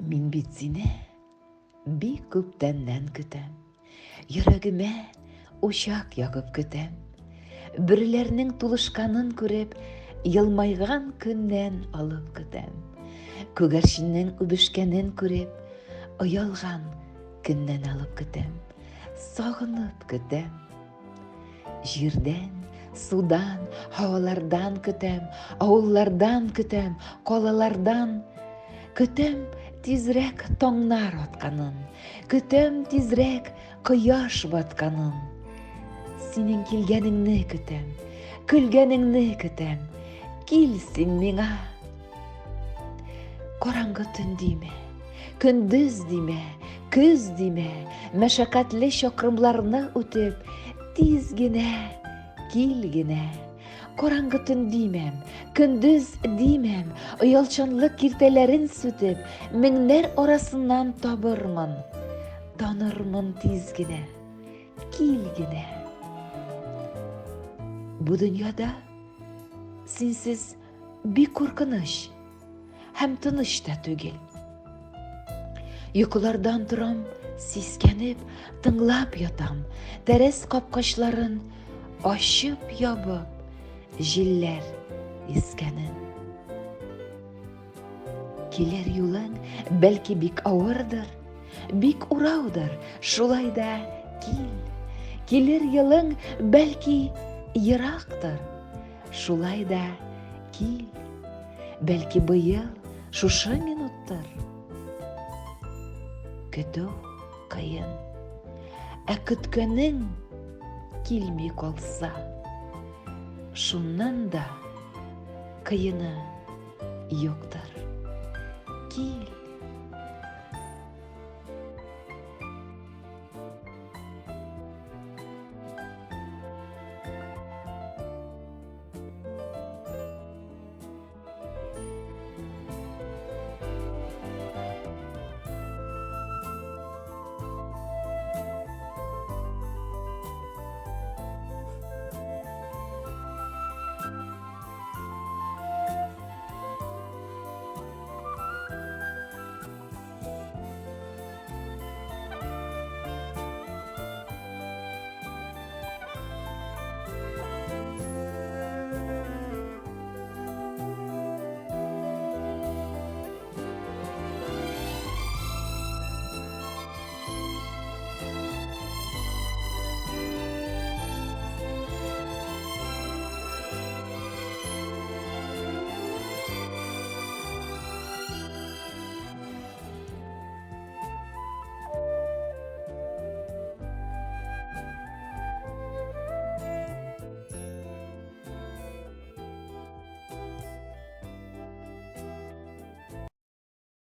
Мин бит сине бик күптәннән көтәм. Йөрәгемә учак ягып көтәм. Бөреләрнең тулышканын күреп, елмайган көннән алып көтәм. Күгәрченнең үбешкәнен күреп, оялган көннән алып көтәм. Сагынып көтәм. Җирдән, судан, һавалардан көтәм, авыллардан көтәм, калалардан. Көтәм тизрәк таңнар атканын, көтәм тизрәк кояш батканын. Синең килгәнеңне көтәм, көлгәнеңне көтәм. Кил син миңа. Караңгы төн димә, көндез димә, көз димә, мәшәкатьле чакрымларны үтеп, тиз генә, кил генә. Караңгы төн димәм, көндез димәм, оялчанлык киртәләрен сүтеп, меңнәр арасыннан табырмын, танырмын тиз генә, кил генә. Бу дөньяда синсез бик куркыныч һәм тыныч та түгел. Йокылардан торам, сискәнеп, тыңлап ятам, тәрәз капкачларын ачып-ябып, җилләр искәнен. Килер юлың бәлки бик авырдыр, бик ураудыр, шулай да кил. Килер елың бәлки ерактыр, Шулай да кил, бәлки быел шушы минуттыр. Көтү кыен. Ә көткәнең килми калса, шуннан да кыены юктыр. Кил.